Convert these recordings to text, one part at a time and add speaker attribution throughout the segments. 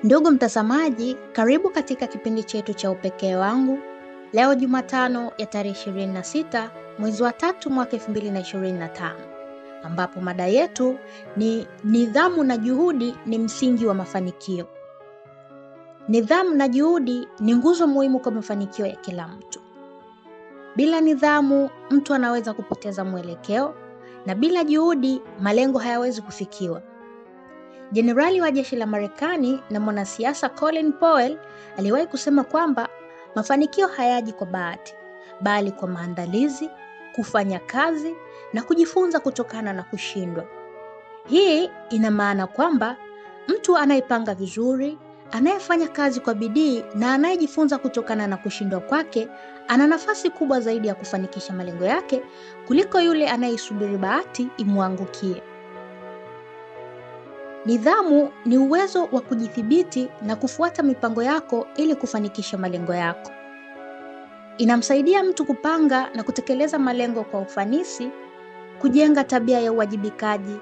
Speaker 1: Ndugu mtazamaji, karibu katika kipindi chetu cha Upekee Wangu. Leo Jumatano ya tarehe 26 mwezi wa 3 mwaka 2025, ambapo mada yetu ni nidhamu na juhudi ni msingi wa mafanikio. Nidhamu na juhudi ni nguzo muhimu kwa mafanikio ya kila mtu. Bila nidhamu, mtu anaweza kupoteza mwelekeo, na bila juhudi, malengo hayawezi kufikiwa. Jenerali wa jeshi la Marekani na mwanasiasa Colin Powell aliwahi kusema kwamba mafanikio hayaji kwa bahati, bali kwa maandalizi, kufanya kazi na kujifunza kutokana na kushindwa. Hii ina maana kwamba mtu anayepanga vizuri, anayefanya kazi kwa bidii na anayejifunza kutokana na kushindwa kwake ana nafasi kubwa zaidi ya kufanikisha malengo yake kuliko yule anayesubiri bahati imwangukie. Nidhamu ni uwezo wa kujithibiti na kufuata mipango yako ili kufanikisha malengo yako. Inamsaidia mtu kupanga na kutekeleza malengo kwa ufanisi, kujenga tabia ya uwajibikaji,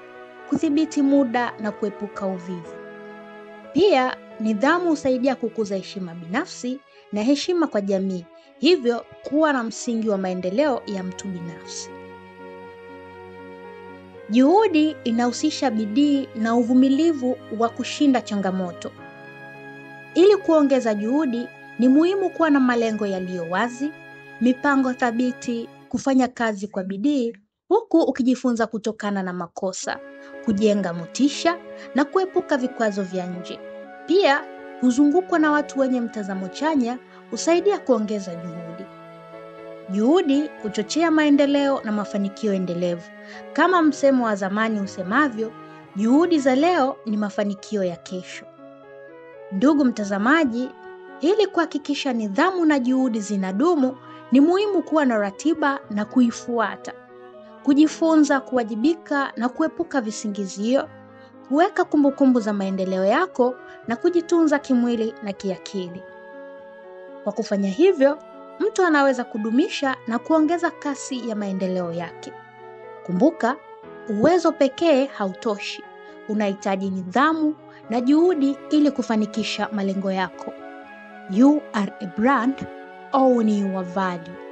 Speaker 1: kudhibiti muda na kuepuka uvivu. Pia, nidhamu husaidia kukuza heshima binafsi na heshima kwa jamii, hivyo kuwa na msingi wa maendeleo ya mtu binafsi. Juhudi inahusisha bidii na uvumilivu wa kushinda changamoto. Ili kuongeza juhudi, ni muhimu kuwa na malengo yaliyo wazi, mipango thabiti, kufanya kazi kwa bidii, huku ukijifunza kutokana na makosa, kujenga motisha na kuepuka vikwazo vya nje. Pia, kuzungukwa na watu wenye mtazamo chanya husaidia kuongeza juhudi. Juhudi huchochea maendeleo na mafanikio endelevu. Kama msemo wa zamani usemavyo, juhudi za leo ni mafanikio ya kesho. Ndugu mtazamaji, ili kuhakikisha nidhamu na juhudi zinadumu, ni muhimu kuwa na ratiba na kuifuata, kujifunza kuwajibika na kuepuka visingizio, kuweka kumbukumbu za maendeleo yako na kujitunza kimwili na kiakili. Kwa kufanya hivyo, mtu anaweza kudumisha na kuongeza kasi ya maendeleo yake. Kumbuka, uwezo pekee hautoshi. Unahitaji nidhamu na juhudi ili kufanikisha malengo yako. You are a brand, own your value.